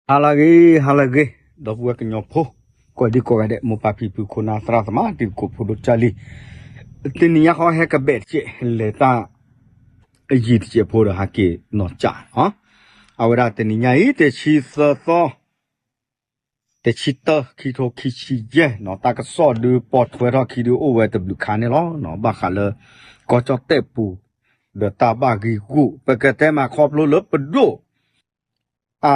ဟါလၢအဂ့ၤ ဟါလၢအဂ့ၤ ဒီပုၢ်ဝဲၢ်ကညီဖိ ကိးဒံကိးဂၤဒဲး မိၢ်ပၢ်ဖံဖု ခိၣ်နၢ်သရၣ်သမါ တံၤသကိးဖိဒိၣ်ကၢ်လံၤ, တနံၤညါဃီဟဲကဘဲးတကဲး လဲၤတၢ်ယံၤတကဲးဖိဒီးဟဲက့ၤနီၢ်ကၠးနီၤ, အဝဲဒၣ်တနံၤညါအံၤ တဆံသၢသီ တဆံတၢ ခံထိခံဆံယဲၢ်နီၤ, တၢ်ကစီၣ်ဒုးပိာ်ထွဲထီၣ်ခံဒုးအိၣ်ဝဲတဘျုးခါန့ၣ်လီၤ. ဘၣ်ဃးလၢ ကီၢ်ကၠီၣ်တဲၣ်ပူၤ ဒီးတၢ်ဘၣ်ဂံၢ်ဂူာ် ပကတဲမးခီဖျိလၢပဒိၣ် အ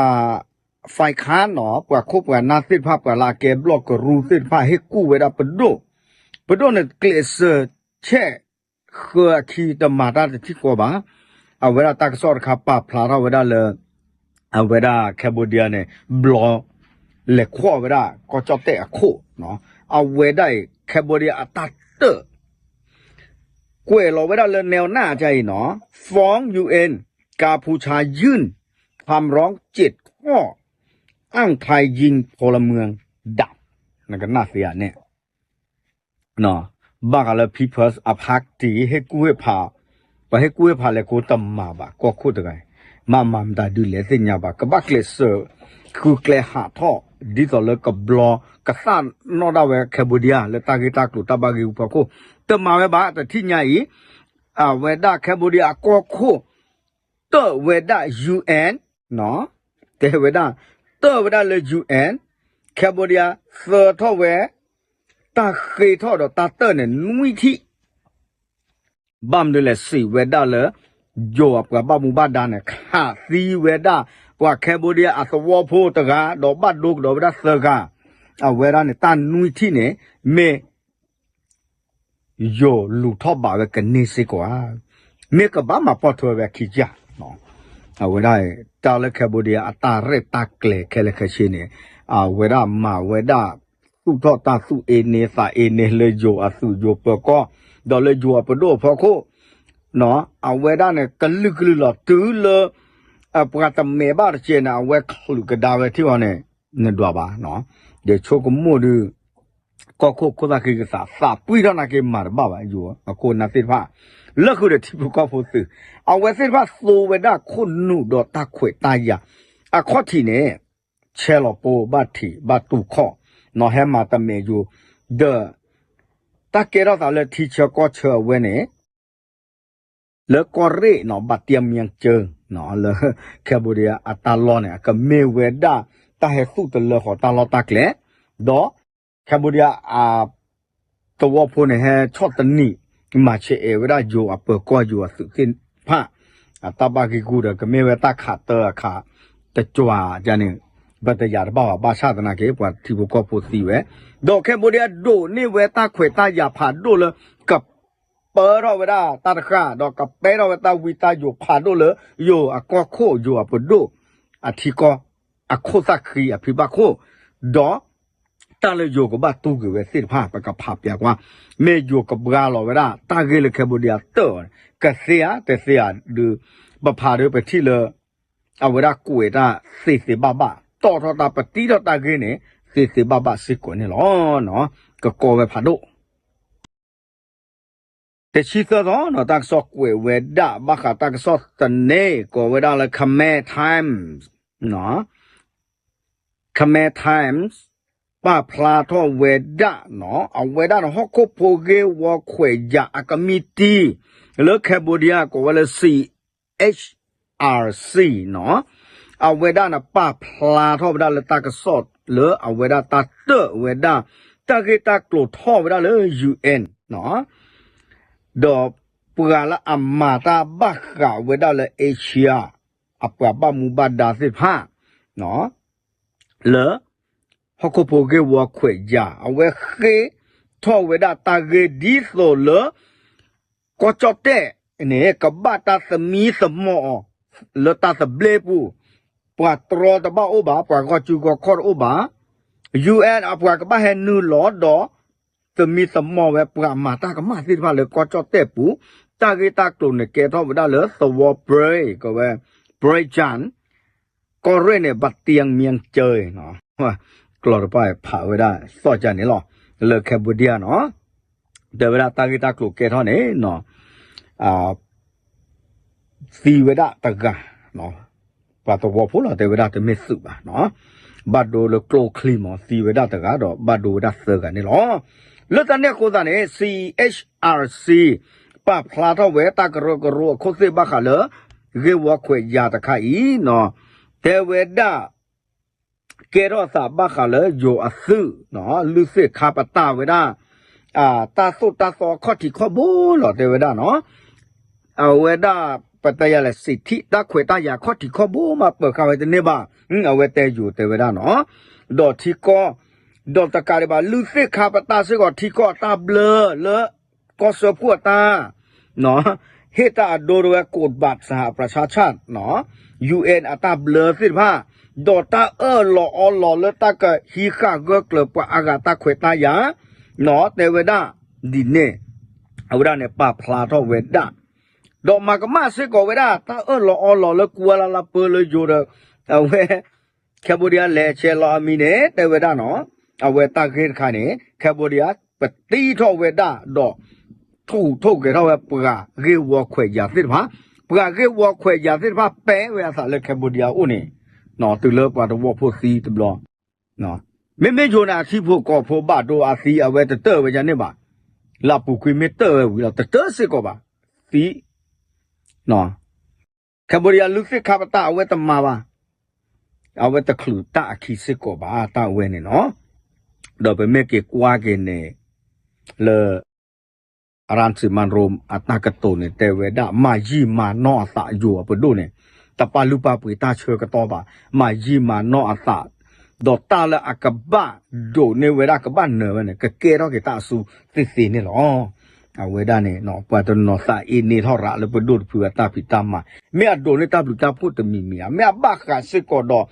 ဖဲခါနီၤ ပှၤခိၣ်ပှၤနၢ်သ့ၣ်တဖၣ် ပှၤလၢအကဲဘျီၣ်ကရူၢ်သ့ၣ်တဖၣ် ဟ့ၣ်ကူၣ်ဝဲဒၣ်ပဒိၣ်, ပဒိၣ်န့ၣ်ကျဲးစၢးဆဲး ဃၢအခံတမၤတၢ်တထံၣ်ဃီဘၣ်. အဝဲဒၣ်တၢ်ကစီၣ်တခါပာ်ဖျါထီၣ်ဝဲဒၣ်လၢ အဝဲဒၣ် Cambodia န့ၣ် ဘျီ လဲၤကွံာ်ဝဲဒၣ်ကီၢ်ကၠီၣ်တဲၣ်အခိၣ်, အဝဲဒၣ်အံၤ Cambodia အတၢ်တၢၣ် ကွဲးလီၤဝဲဒၣ်လၢ แนวหน้า အံၤနီၤ ฟ้อง UN กัมพูชายื่นคำร้อง เจ็ดข้อ อ้างไทยยิงพลเมืองดับ နကနၣ်သ့ဧါန့ၣ် ဘၣ်ဃးလၢ People's Party ဟ့ၣ်ကူၣ်ဟ့ၣ်ဖး, ပှၤဟ့ၣ်ကူၣ်ဟ့ၣ်ဖးလဲၤကိတမၤဘၣ် ကီၢ်ခိၣ်တဂၤအံၤ, မ့ၢ်မၤမတၤဒုးလဲၣ်သ့ၣ်ညါဘၣ်, ကဘၣ်ကျဲးစၢး ဃုကျဲဟးထီၣ် ဒ်သိးလၢကဘျီ ကသၣ်နီၣ်ဒၣ်ဝဲ Cambodia လၢတၢ်ဂ့ၢ်တၢ်ကျိၤတၢ်ဘၣ်ဂံၢ်ဂူာ်ဖီခိၣ်, တမၤဝဲဘၣ် တထံၣ်ညါအံၤ အဝဲဒၣ် Cambodia အကီၢ်ခိၣ် တၢၣ်ဝဲဒၣ် UN နီၤ, တဲဝဲဒၣ် တၢၣ်ဝဲဒၣ်လၢ UN, Cambodia သၢထီၣ်ဝဲ တၢ်ဃ့ထီၣ်ဒီးတၢ်တၢၣ်န့ၣ် နွံထံၣ်, ဘၣ်မနုၤလဲၣ်စံးဝဲဒၣ်လၢ ယိၤအပှၤဘၣ်မူဘၣ်ဒါန့ၣ် ခးသံဝဲဒၣ် ပှၤ Cambodia အသဝီဖိတဂၤ ဒီးဘၣ်ဒိကဒီးဝဲဒၣ်သၢဂၤ, အဝဲဒၣ်န့ၣ် တၢ်နွံထံၣ်န့ၣ် မ့ၢ် ယိၤလူၤထီၣ်ဘၣ်ဝဲကန့ၢ်စ့ၢ်ကီးဧါ, မ့ၢ်ကဘၣ်မၤပိာ်ထွဲဝဲခံကၢ်, အဝဲဒၣ် တၢ်လၢ Cambodia အတၢ်ရဲၣ်တၢ်ကျဲၤခဲလၢာ်ခဲဆ့န့ၣ် အဝဲဒၣ်မၤဝဲဒၣ် သူၣ်ထီၣ်တၢ်သူၣ်အ့န့သးအ့န့လၢယိၤအသုးယိၤပၢၤကီၢ်, ဒီးလၢယိၤအပဒိၣ်အဖီခိၣ်, အဝဲဒၣ်န့ၣ် ကလုာ်ကလုာ်လီၤတုၤလၢ ပှၤတမဲာ်ဘၣ်တကဲးန့ၣ် အဝဲချုးကဒါဝဲထံအီၤန့ၣ် နဒွးဘၣ်, ဒီးဆိကမိၣ်ဒုး ကီၢ်ခိၣ်ခိၣ်သၣ်ဃံကသး သးပှံၢ်ထီၣ်နာ်က့မၤတဘၣ်ဘၣ် ယိၤအခိၣ်နၢ်သ့ၣ်တဖၣ်, လၢဃုာ်ဒီးထံဖိကီၢ်ဖိသုး, အဝဲသ့ၣ်တဖၣ်သိဝဲဒၣ်ခိၣ်နူာ်ဒီးတၢ်ခွဲးတၢ်ယာ်အခီၣ်ထံးန့ၣ် ဆဲးလီၤပိဘၣ်ထံးဘၣ်တူၢ်ခီၣ်, နီၤဟဲမၤတမဲာ်ယိၤ, ဒီး တၢ်ကဲထီၣ်သးလၢထံဆၢကီၢ်ဆၢအဝဲန့ၣ် လၢကီၢ်ရ့ၣ်နီၤ ဘၣ်တံမံကၢ လၢ Cambodia အတၢ်လီၢ်န့ၣ် အကမ့ၢ်ဝဲဒၣ် တၢ်ဟဲသူၣ်တလၢဃီၤတၢ်လီၢ်တၢ်ကျဲ, ဒီး Cambodia အ သဝီဖိန့ၣ် ဟဲဆီၣ်တနံၤ မၤဆဲးအဲၣ်ဝဲဒၣ်ယိၤအပၢၤကီၢ်ယိၤအသုးသ့ၣ်တဖၣ် အတၢ်ဘၣ်ဂံၢ်ဂူာ်ဒီး ကမ့ၢ်ဝဲတၢ်ခးတၢ်အခး တကွၢ်န့ၣ် ပတယာ်တဘၣ်ဘၣ် ဘၣ်ဆၣ်သနာ်က့ ပှၤထံဖိကီၢ်ဖိသံဝဲ, ဒီး Cambodia ဒိးန့ၢ်ဝဲတၢ်ခွဲးတၢ်ယာ်ဖးဒိၣ်လၢ ကပၢထီၣ်ဝဲဒၣ်တၢ်တဃၣ် ဒီးကပဲထီၣ်ဝဲတၢ်ဝံတၢ်ယိၤဖးဒိၣ်လၢ ယိၤအကီၢ်ခိၣ်ယိၤအပဒိၣ် အထံကီၢ် အခိၣ်သၣ်ဃံအဖံဘၣ်ခိၣ်, ဒီး တၢ်လၢယိၤကဘၣ်တူၢ်ကွံာ်ဝဲသ့ၣ်တဖၣ် ပကဖးပျးကွၢ်, မ့ၢ်ယိၤကဘှါလီၤဝဲဒၣ် တၢ်ဂ့ၢ်လၢ Cambodia တၢၣ်အီၤန့ၣ် ကသ့ဧါ တသ့ဧါဒုး ပဖးဒုးပထံၣ်လၢ အဝဲဒၣ်ကွဲးတၢ်သ့သ့ဘၣ်ဘၣ် တီၣ်ထီၣ်တၢ်ပတံထီၣ်တၢ်ဂ့ၢ်န့ၣ် သ့သ့ဘၣ်ဘၣ်စ့ၢ်ကီးန့ၣ်လီၤ. ကကီဝဲဖးဒိၣ် တဆံသၢသီနီၤ တၢ်ကစီၣ်ကွဲးဝဲဒၣ် ဘၣ်ဃးတၢ်ကစီၣ်သန့ ကိးဝဲဒၣ်လၢ Khmer Times, Khmer Times ပာ်ဖျါထီၣ်ဝဲဒၣ်နီၤ အဝဲဒၣ်န့ၣ် ဟီၣ်ခိၣ်ဖိဂ့ၢ်ဝီခွဲးယာ်အကမံးတံာ် လၢ Cambodia ကိးဝဲလၢ C H R C နီၤ အဝဲဒၣ်န့ၣ် ပာ်ဖျါထီၣ်ဝဲဒၣ်လၢတၢ်ကစီၣ်လၢအဝဲဒၣ်တၢ်တၢၣ်ဝဲဒၣ် တၢ်ဂ့ၢ်တၢ်ကျိၤထီၣ်ဝဲဒၣ်လၢ UN နီၤ ဒီးပှၤလၢအမၤတၢ်ဘၣ်ဃးဝဲဒၣ်လၢ Asia အပှၤဘၣ်မူဘၣ်ဒါသ့ၣ်တဖၣ် လၢ ဟီၣ်ခိၣ်ဖိဂ့ၢ်ဝီခွဲးယာ် အဝဲဃ့ထီၣ်ဝဲဒၣ်တၢ်ဂ့ၢ်ဒ်သိးလၢ ကီၢ်ကၠီၣ်တဲၣ်န့ၣ် ကဘၣ်တၢ်သမံသမိးအီၤ လၢတၢ်သဘျ့ပူၤ, ပှၤတြီတဘၣ်အိၣ်ဘၣ် ပှၤဂီၢ်စုဂီၢ်ခီၣ်တအိၣ်ဘၣ် UN အပှၤကဘၣ်ဟဲနုာ်လီၤဒီး သမံသမိးဝဲပှၤမၤတၢ်ကမၣ်သ့ၣ်တဖၣ်လၢကီၢ်ကၠီၣ်တဲၣ်ပူၤ, တၢ်ဂ့ၢ်တၢ်ကျိၤန့ၣ်ကဲထီၣ်ဝဲဒၣ်လၢသဝီပြ့ ကိးဝဲ ပြ့ကၠၣ် ကီၢ်ရ့ၣ်န့ၣ် ဘၣ်တံမံကၢ ကျိာ်တဖၣ်ဖးဝဲဒၣ်သီၣ်ကၢ်န့ၣ်လီၤ, လၢ Cambodia နီၤ, တဲဝဲဒၣ်တၢ်ဂ့ၢ်တၢ်ကျိၤကဲထီၣ်န့ၣ် သံဝဲဒၣ်တဂၤ, ပ ပှၤသဝီဖိလီၤ တဲဝဲဒၣ်တမ့ၢ်သုးဘၣ်နီၤ, ဘၣ်ဒိလၢကျိချံမး သံဝဲဒၣ်တဂၤဒီး ဘၣ်ဒိဝဲဒၣ်သၢဂၤန့ၣ်လီၤ. လၢတၢ်န့ၣ်အဃိသတးန့ၣ် C H R C ပာ်ဖျါထီၣ်ဝဲတၢ်ကရၢကရိအခိၣ်သ့ၣ်ဘၣ်ဃးလၢ ဂ့ၢ်ဝီခွဲးယာ်တခါအံၤနီၤ, တဲဝဲဒၣ် ကဲထီၣ်သးဘၣ်ဃးလၢယိၤအသုးနီၤ, လုၢ်သ့ၣ်ခါပတာ်ဝဲဒၣ် တၢ်သိၣ်တၢ်သီခီၣ်ထံးခီၣ်ဘိလီၤ တဲဝဲဒၣ်နီၤ, အဝဲဒၣ် ပတဲယၤလဲၣ် စံးထံၣ်တၢ်ခွဲးတၢ်ယာ်ခီၣ်ထံးခီၣ်ဘိမး ပၢၤဃာ်ဝဲတန့ၢ်ဘၣ်, အဝဲတဲယိၤတဲဝဲဒၣ်နီၤ, ဒီးထံကီၢ် ဒီးတကးဒံးဘၣ် လုၢ်သ့ၣ်ခါပတာ်စ့ၢ်ကီး ထံကီၢ်အတၢ်ဘျၢလၢ ကီၢ်စၢဖှိၣ်အတၢ် ဟ့ၣ်တၢ်အဒိတဝဲ ကိးဘးစဟးပြၢဆါဆၣ်နီၤ, U N အတၢ်ဘျၢသ့ၣ်တဖၣ်, ဒီးတၢ်အၢၣ်လီၤအီလီၤလၢတၢ်ကဟံးဃာ်ဂၢၢ်ကျၢၤပှၤအါဂၤတၢ်ခွဲးတၢ်ယာ်နီၤ, တဲဝဲဒၣ်ဒ်န့ၣ်, အဝဲဒၣ်န့ၣ် ပာ်ဖျါထီၣ်ဝဲဒၣ်, ဒီးမၤကမၣ်စ့ၢ်ကီးဝဲဒၣ် တၢ်အၢၣ်လီၤအီလီၤလၢကူဝါလါလါပၢလၢယိၤဒီး အဝဲ Cambodia လဲၤဆဲးလီၤအမံၤန့ၣ် တဲဝဲဒၣ်နီၤ, အဝဲတၢ်ဂ့ၢ်တခါန့ၣ် Cambodia ပတံထီၣ်ဝဲဒၣ်ဒီး ထူးထိၣ်ဂဲၤထီၣ်ဝဲပှၤဂ့ၢ်ဝီခွဲးယာ်သ့ၣ်တဖၣ်, ပှၤဂ့ၢ်ဝီခွဲးယာ်သ့ၣ်တဖၣ်ပဲာ်ဝဲအသးလၢ Cambodia အအိၣ်န့ၣ်, တုၤလၢပှၤသဝီဖိသံတဘျီ, မ့မ့ၢ်ယိၤန့ၣ် အထံဖိကီၢ်ဖိဘၣ်ဒိအသံ အဝဲတတၢၢ်ဝဲဒၣ်န့ၣ်ဘၣ်, လၢအပူၤကွံာ်မ့ၢ်တၢၢ်ဝဲဝံၤလီၤ တတၢၢ်စ့ၢ်ကီးဘၣ်, သံ Cambodia လုၢ်သ့ၣ်ခါပတာ်အဝဲတမၤဘၣ်, အဝဲတချုးတၢ်အခံစ့ၢ်ကီးဘၣ် တၢ်အဝဲန့ၣ်နီၤ, ဒီးပမ့ၢ်က့ၤကွၢ်က့ၤန့ၣ် လၢ ရၣ်စံမၤရိ အတၢ်ကတိၤန့ၣ် တဲဝဲဒၣ် မၤယံာ်မၤနီၢ်အသးယိၤအပဒိၣ်န့ၣ်, တပာ်လုၢ်ပာ်ပှ့ၤတၢ်ဆၢကတီၢ်ဘၣ်, မၤယံာ်မၤနီၢ်အသး, ဒီးတၢ်လၢအကဘၣ်ဒိးန့ၢ်ဝဲဒၣ်ကဘၣ်နၢၤဝဲန့ၣ် ကကဲထီၣ်က့ၤတၢ်အစုသ့သ့န့ၣ်လီၤ. အဝဲဒၣ်န့ၣ် ပှၤတနီၤသးအ့န့ၢ်ထီၣ်ရးလၢပဒိၣ်တဖုအတၢ်ဖံးတၢ်မၤ, မ့ၢ်အဒိးန့ၢ်တၢ်ဘျုးတၢ်ဖှိၣ်တမံၤမံၤဧါ, မ့ၢ်အဘၣ်ဃးစ့ၢ်ကီးဒီး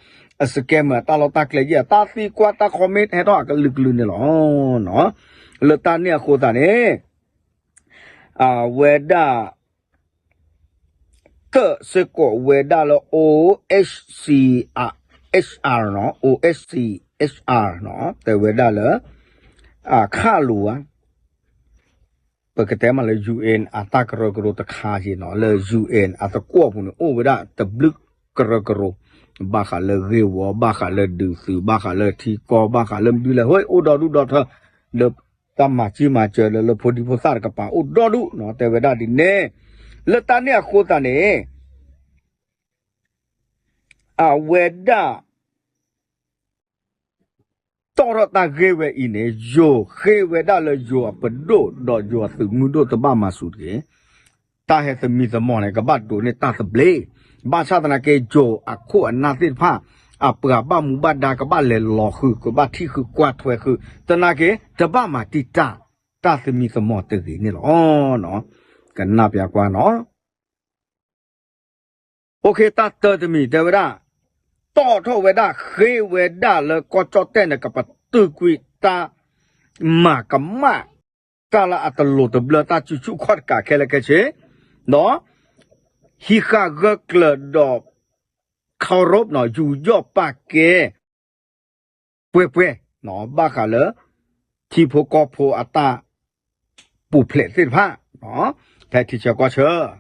scammer အတၢ်လီၢ်တၢ်ကျဲယဲၢ် တၢ်သံကွၢ်တၢ် comment ဟဲထီၣ်အကလုာ်ကလုာ်န့ၣ်လီၤ. လၢတၢ်န့ၣ်အဃိသတးန့ၣ် အဝဲဒၣ် ကၢၣ်စ့ၢ်ကီးဝဲဒၣ်လၢ O H C H R နီၤ, O H C H R နီၤ, တဲဝဲဒၣ်လၢ ခးလိာ်ဧါ, ပကတဲမးလၢ U N အတၢ်ကရၢကရိတခါက့ၤနီၤ, လၢ U N အသကွီၢ်ပူၤန့ၣ် အိၣ်ဝဲဒၣ်တဘျုးကရၢကရိ, ဘၣ်ဃးလၢဂ့ၢ်ဝီ, ဘၣ်ဃးလၢဒုးသုး, ဘၣ်ဃးလၢထံကီၢ်, ဘၣ်ဃးလၢမနုၤလဲၣ်, ဟိ အိၣ်ဒီဒူၣ်ဒီထၢ, လၢတၢ်မၤစၢၤမၤစၢၤလၢ လၢဖိဒံဖိသၣ်တကပၤအိၣ်ဒီဒူၣ်နီၤ, တဲဝဲဒၣ်ဒ်န့ၣ်, လၢတၢ်န့ၣ်အဃိသတးန့ၣ် အဝဲဒၣ် တီၣ်ထီၣ်တၢ်ဂ့ၢ်ဝဲအံၤန့ၣ် ယိၤဃ့ဝဲဒၣ်လၢယိၤအပဒိၣ် ဒီးယိၤအသုးမုၢ်ဒိၣ်တဘၣ်မၤစူၤတဂ့ၤ, တၢ်ဟဲသမံသမိးန့ၣ် ကဘၣ်ဒိးန့ၢ်တၢ်သဘျ့, ဘၣ်ဆၣ်သနာ်က့ ယိၤအခိၣ်အနၢ်သ့ၣ်တဖၣ် အပှၤဘၣ်မူဘၣ်ဒါကဘၣ်လဲၤလီၤဃုာ် ကဘၣ်ထံၣ်ဃုာ်ကွၢ်ထွဲဃုာ် သနာ်က့ တဘၣ်မၤတံာ်တာ် တၢ်သမံသမိးတဂ့ၤန့ၣ်လီၤ. ကနၣ်ပျးကွၢ်နီၤ OK တၢ်တၢတမံၤတဲဝဲဒၣ်, တီၣ်ထီၣ်ဝဲဒၣ် ဃ့ဝဲဒၣ်လၢကီၢ်ကၠီၣ်တဲၣ်န့ၣ် ကပတုာ်ကွံာ်တၢ်မၤကမၣ် တၢ်လၢအတလိၤတဘျၢ တၢ်စုဆူၣ်ခီၣ်တကးခဲလၢာ်ခဲဆ့, ဒီး ဟံးဃာ်ဂၢၢ်ကျၢၤဒီး ခီရိပနီၤ ယူးယီၣ်ပာ်ကဲ ပှဲၤပှဲၤ ဘၣ်ဃးလၢ ထံဖိကီၢ်ဖိအတၢ်ပူၤဖျဲးသ့ၣ်တဖၣ်, ဖဲထံဆၢကီၢ်ဆ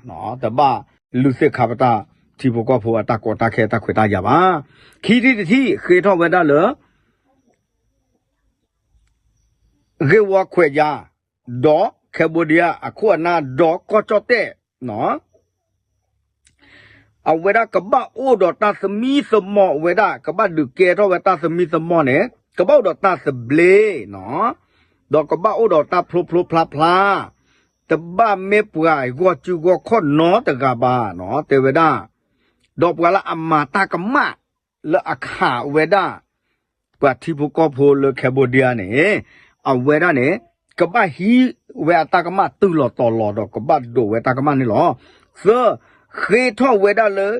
ၢ, တဘၣ်လုၢ်သ့ၣ်ခါပတာ် ထံဖိကီၢ်ဖိအတၢ်ကီတၢ်ခဲတၢ်ခွဲးတၢ်ယာ်ဘၣ်. ခံထံၣ်တထံၣ် ဃ့ထီၣ်ဝဲဒၣ်လၢ ဂ့ၢ်ဝီခွဲးယာ်, ဒီး Cambodia အခိၣ်အနၢ် ဒီးကီၢ်ကၠီၣ်တဲၣ် အဝဲဒၣ်ကဘၣ်အိၣ်ဒီးတၢ်သမံသမိးဝဲဒၣ် ကဘၣ်ဒုးကဲထီၣ်ဝဲတၢ်သမံသမိးန့ၣ် ကဘၣ်အိၣ်ဒီးတၢ်သဘျ့နီၤ, ဒီးကဘၣ်အိၣ်ဒီးတၢ်ဖျိဖျိဖျါဖျါ, တဘၣ်မ့ၢ်ပှၤဂီၢ်စုဂီၢ်ခီၣ်နီတဂၤဘၣ်နီၤ တဲဝဲဒၣ်, ဒီးပှၤလၢအမၤတၢ်ကမၣ် လၢအခးဝဲဒၣ် ပှၤထံဖိကီၢ်ဖိလၢ Cambodia န့ၣ် အဝဲဒၣ်န့ၣ် ကဘၣ်ဟံးဝဲအတၢ်ကမၣ်တုၤလီၤတီၤလီၤဒီး ကဘၣ်ဒိးဝဲတၢ်ကမၣ်န့ၣ်လီၤ. သၢ, ဃ့ထီၣ်ဝဲဒၣ်လၢ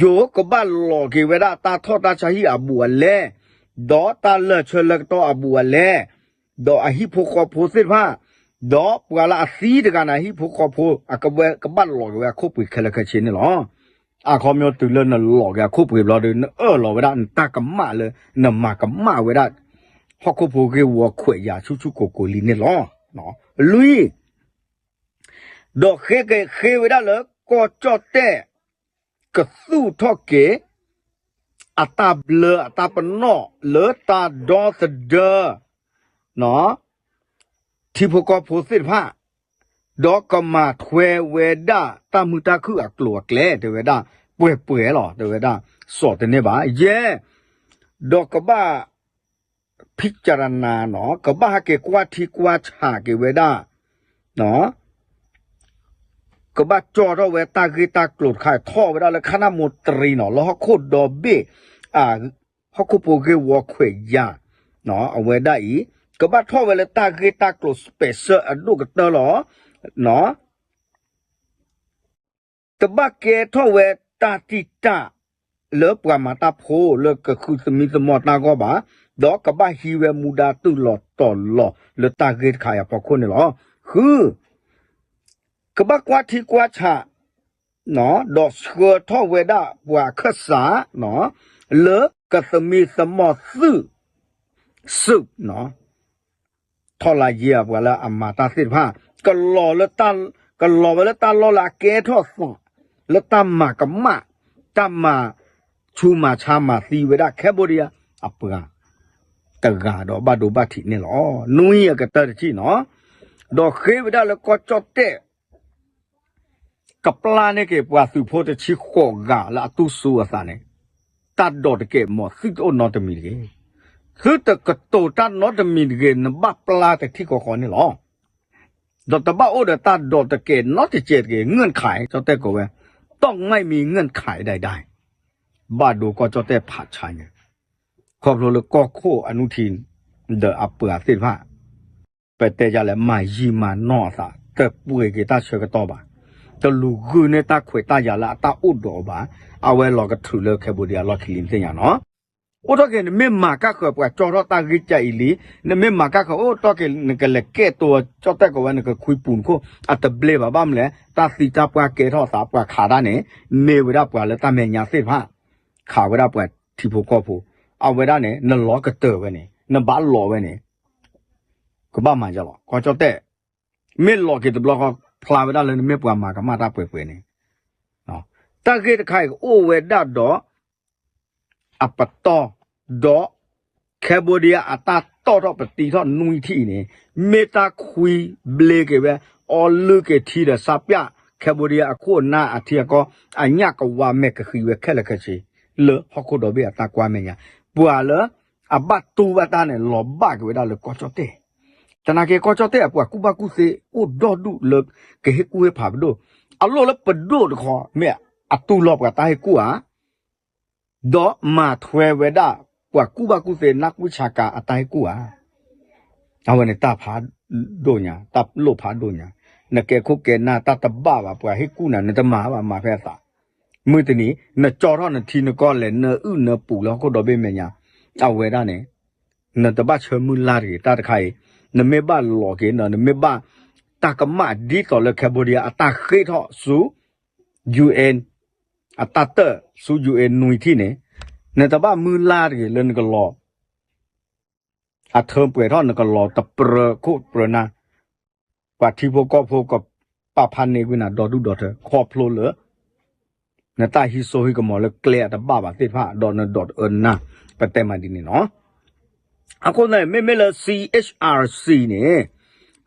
ယိၤကဘၣ်လီၤက့ၤဝဲဒၣ်တၢ်ထီၣ်တၢ်ဆါဟံၣ်အဘူးအလဲ, ဒီးတၢ်လၢာ်ဆၢလၢကတီၢ်အဘူးအလဲ, ဒီးအဟံၣ်ဖိဃီဖိသ့ၣ်တဖၣ်, ဒီးပှၤလၢအသံတဂၤန့ၣ် အဟံၣ်ဖိဃီဖိ အကဘၣ်လီၤက့ၤဝဲအခိၣ်ပှ့ၤခဲလၢာ်ခဲဆ့န့ၣ်လီၤ. အခီပညီတုၤလၢနလီၤက့ၤအခိၣ်ပှ့ၤဘျီဒီး နအၢၣ်လီၤဝဲဒၣ် နတၢ်ကမၣ်လၢ နမၤကမၣ်ဝဲဒၣ် ဟီၣ်ခိၣ်ဖိဂ့ၢ်ဝီခွဲးယာ်ဆူၣ်ဆူၣ်ကိၢ်ကိၢ်လံန့ၣ်လီၤ. လွံၢ်, ဒီးဃ့က့ၤဃ့ဝဲဒၣ်လၢကီၢ်ကၠီၣ်တဲၣ် ကသူၣ်ထီၣ်က့ၤ အတၢ်ဘျၢအတၢ်ပနီၣ်လၢတၢ်ဒီသဒၢ ထံဖိကီၢ်ဖိသ့ၣ်တဖၣ် ဒီးကမၤထွဲဝဲဒၣ်တၢ်မုာ်တၢ်ခုၣ်အကျိၤအကျဲ တဲဝဲဒၣ် ပှဲၤပှဲၤလီၤ တဲဝဲဒၣ် စီၣ်တန့ၢ်ဘၣ် ယဲၢ် ဒီးကဘၣ် ဖံကရနၤနီၤ ကဘၣ်ဟဲက့ၤကွၢ်ထံကွၢ်ဆးက့ၤဝဲဒၣ် ကဘၣ်ကၠီထီၣ်ဝဲတၢ်ဂ့ၢ်တၢ်ကျိၤတခါ ထီၣ်ဝဲဒၣ်လၢခါနၢ်မိတရံနီၤ လၢဟီၣ်ခိၣ်ဒီဘ့ၣ် ဟီၣ်ခိၣ်ဖိဂ့ၢ်ဝီခွဲးယာ် အဝဲဒၣ်အံၤ ကဘၣ်ထီၣ်ဝဲလၢတၢ်ဂ့ၢ်တၢ်ကျိၤ special အဒိၣ်ကတၢၢ်လီၤ. တဘၣ်ကဲထီၣ်ဝဲတၢ်တံာ်တာ် လၢပှၤမၤတၢ်ဖိလၢကဃုသမံသမိးတၢ်အဂီၢ်ဘၣ်, ဒီးကဘၣ်ဟံးဝဲမူဒါတုၤလီၤတီၤလီၤလၢတၢ်ဂ့ၢ်တခါအံၤအဖီခိၣ်န့ၣ်လီၤ. ဃု, ကဘၣ်ကွၢ်ထံကွၢ်ဆး ဒီးဆှၢထီၣ်ဝဲဒၣ်ပှၤအခၢၣ်စး လၢကသမံသမိးသုး စုး ထီလါယ့အပှၤလၢအမၤတၢ်သ့ၣ်တဖၣ် ကလီၤဝဲလၢတၢ်လီၢ်လၢအကဲထီၣ်သး လၢတၢ်မၤကမၣ် တၢ်မၤဆူးမၤဆါမၤသံဝဲဒၣ် Cambodia အပှၤတဂၤဒီးဘၣ်ဒိဘၣ်ထံးန့ၣ်လီၤ. နွံအကတၢၢ်တထံၣ်နီၤ, ဒီးဃ့ဝဲဒၣ်လၢကီၢ်ကၠီၣ်တဲၣ် ကပျၢ်န့ၢ်က့ၤပှၤသုးဖိတဆံဃိးဂၤလၢအတူၢ်ဆူအသးန့ၣ်, တၢ်ဒိးတကဲးမီၤသုတအိၣ်နီတမံၤတဂ့ၤ. သုတကတိၤတၢ်နီတမံၤတဂ့ၤ နဘၣ်ပျၢ်တထံၣ်ဃီဃီန့ၣ်လီၤ. ဒီးတဘၣ်အိၣ်ဒီးတၢ်ဒိးတကဲးနီတစဲးတဂ့ၤ ငိၢ်ခး ကၠီၣ်တဲၣ်ကိးဝဲ, ต้องไม่มีเงื่อนไขใดๆ ဘၣ်ဒိကီၢ်ကၠီၣ်တဲၣ်ဖးဆါညါ ခီဖျိလၢကီၢ်ခိၣ်အနုထံ ဒီးအပှၤသ့ၣ်တဖၣ် ပတဲယၤလဲၣ် မၤယံာ်မၤနီၢ်အသး တပှ့ၤက့ၤတၢ်ဆၢကတီၢ်ဘၣ်, တလူၤဂုာ်န့ၢ်တၢ်ခွဲးတၢ်ယာ်လၢအတၢ်အိၣ်ဒီးအီၤဘၣ်, အဝဲလီၤကထုးလၢ Cambodia အလီၢ်ခံလံ နသ့ၣ်ညါနီၤ. အိၣ်ထီၣ်က့ၤ နမ့ၢ်မၤကၣ်ဃၢၤပှၤကၠီထီၣ်တၢ်ဂ့ၢ်ကဲအံၤလံ, နမ့ၢ်မၤကၣ်ဃၢၤအိၣ်ထီၣ်က့ၤ နကလဲၤကဲတိၤ ကၠီၣ်တဲၣ်ကိးဝဲ နကခွံပူၤနခိၣ် အတဘျ့ဘၣ် ဘၣ်မနုၤလဲၣ် တၢ်သံတၢ်ပှၢ်ကဲထီၣ်သး ပှၤခးတၢ်န့ၣ် မ့ၢ်ဝဲဒၣ်ပှၤလၢတၢ်မဲာ်ညါသ့ၣ်တဖၣ် ခးဝဲဒၣ်ပှၤထံဖိကီၢ်ဖိ, အဝဲဒၣ်န့ၣ် နလီၤကတၢၢ်ဝဲန့ၣ် နဘၣ်လီၤဝဲန့ၣ် ကဘၣ်မၤယလီၤ ကီၢ်ကၠီၣ်တဲၣ်, မ့ၢ်လီၤက့ၤတဘျီဃီ ဖျါဝဲဒၣ်လၢနမ့ၢ်ပှၤမၤကမၣ်တၢ်ပှဲၤပှဲၤန့ၣ်, တၢ်ဂ့ၢ်တခါအံၤကအိၣ်ဝဲဒၣ်ဒီး အပတီၢ်, ဒီး Cambodia အတၢ်တီၣ်ထီၣ်ပတံထီၣ်နွံထံၣ်အံၤန့ၣ် မ့ၢ်တၢ်ခွံဘျ့က့ၤဝဲ အီလုၢ်က့ၤထံဒီးစးပၠၣ် Cambodia အခိၣ်အနၢ်အထံအကီၢ် အညၣ်ကဝါမဲာ်ကဃံဝဲခဲလၢာ်ခဲဆ့ လၢဟီၣ်ခိၣ်ဒီဘ့ၣ်အတၢ်ကွၢ်မဲာ်ညါ, ပှၤလၢအဘၣ်တူၢ်ဘၣ်တၢ်န့ၣ် လီၤဘၣ်က့ၤဝဲဒၣ်လၢကီၢ်ကၠီၣ်တဲၣ်, သနာ်က့ကီၢ်ကၠီၣ်တဲၣ်အပှၤကူၣ်ဘၣ်ကူၣ်သ့အိၣ်ဒီဒူၣ်လၢကဟ့ၣ်ကူၣ်ဟ့ၣ်ဖးပဒိၣ်, အလိၣ်လၢပဒိၣ်တခီ မ့ၢ်အတူၢ်လိာ်ပှၤတၢ်ဟ့ၣ်ကူၣ်ဧါ ဒီးမၤထွဲဝဲဒၣ် ပှၤကူၣ်ဘၣ်ကူၣ်သ့နၢ်ကူၣ်ဆါကၤအတၢ်ဟ့ၣ်ကူၣ်ဧါ, အဝဲန့ၣ်တၢ်ဖးဒိၣ်ညါ တၢ်လိၣ်ဖးဒိၣ်ညါ, နကဲခိၣ်ကဲနၢ်တၢ်တဘၣ်ဘၣ် ပှၤဟ့ၣ်ကူၣ်နၤ နတမၤဘၣ်မၤဖဲအသး, မုၢ်တနံၤ နကၠီထီၣ်နထံနကီၢ်လဲၤနၢအုၣ်နၢပူၤလၢဟီၣ်ခိၣ်ဒီဘ့ၣ်မဲာ်ညါ, အဝဲဒၣ်န့ၣ် နတဘၣ်ဆၢမုၢ်လၢ်တဂ့ၤ တၢ်တခါအံၤ, နမ့ၢ်ဘၣ်လီၤက့ၤ နမ့ၢ်ဘၣ်တၢ်ကမၣ်ဒ်သိးလၢ Cambodia အတၢ်ဃ့ထီၣ်ဆူ UN အတၢ်တၢၣ်ဆူ UN နွံထံၣ်န့ၣ်, နတဘၣ်မုၢ်လၢ်တဂ့ၤလၢနကလီၤ အထၢပှဲၤထီၣ်နကလီၤတပြၢခိၣ်ပြၢနၢ်, ပှၤထံဖိကီၢ်ဖိကပာ်ဖျါန့ၢ်ကွံာ်နၤဒီဒူၣ်ဒီထၢ ခီဖျိလၢ နတၢ်ဟံးစိဟံးကမီၤလၢကျဲအတဘၣ်ဘၣ်သ့ၣ်တဖၣ် ဒီးနဒိးတအၢနၢ် ပတဲမးဒ်န့ၣ်လီၤ. အဃိန့ၣ် မ့မ့ၢ်လၢ CHRC န့ၣ်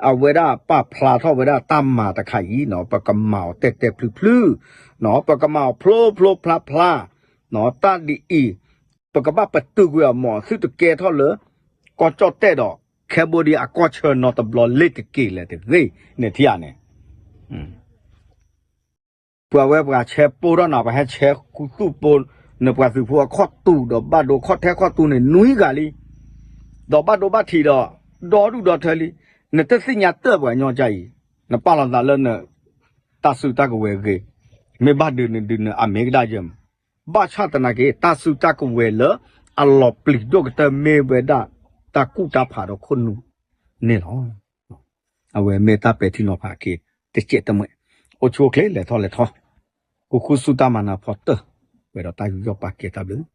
အဝဲဒၣ်ပာ်ဖျါထီၣ်ဝဲဒၣ်တၢ်မၤတခါအံၤနီၤ ပကမၤအီၤတဲာ်တဲာ်ဖျုးဖျုး, ပကမၤအီၤဖျိဖျိဖျါဖျါ, တၢ်ဒ်အံၤ ပကဘၣ်ပတုာ်ကွံာ်အီၤမး သုတကဲထီၣ်လၢ ကီၢ်ကၠီၣ်တဲၣ်ဒီး Cambodia အကီၢ်ဆၢနီတဘျီလ့ၤတက့ၤလဲၣ်တဂ့ၤ နထံၣ်ဧါန့ၣ် ပှၤဝဲပှၤဆဲးပိၢ်ထီၣ်နၤ ပှၤဟဲဆဲးဃူသူၣ်ပိၢ် နပှၤသုးဖိအခီၣ်တူာ်ဒီးဘၣ်ဒိခီၣ်ထဲခီၣ်တူာ်န့ၣ် နွံဂၤလံ, ဒီးဘၣ်ဒိဘၣ်ထံးဒီး ဒီဒူၣ်ဒီထၢလံ, နတသ့ၣ်ညါတၢ်ပှၤညီကအံၤ, နပာ်လီၤသးလၢန တၢ်စုတၢ်ကဝဲၤဂ့ၤ, မ့ၢ်ဘၣ်ဒုးနဒုးနအမ့ၢ်ကဒၣ်ယဲၢ်မး, ဘၣ်ဆၣ်သနာ်က့ တၢ်စုတၢ်ကဝဲၤလၢအလီၤပျံၤဒိၣ်ကတၢၢ်မ့ၢ်ဝဲဒၣ် တၢ်ကူၣ်တၢ်ဖးဒီးခိၣ်နူာ်န့ၣ်လီၤ. အဝဲမ့ၢ်တၢ်ပဲာ်ထံနီၤဖးက့ၤ တစဲးတမှဲး, အိၣ်ဆူၣ်အိၣ်ချ့လဲၤထီၣ်လဲၤထီ, ဃုဃုဆူတၢ်မၤနၢၤဖီတၢၢ်, ဝဲဒီးတၢ်ယူးယီၣ်ပာ်ကဲတၢ်ဘျုး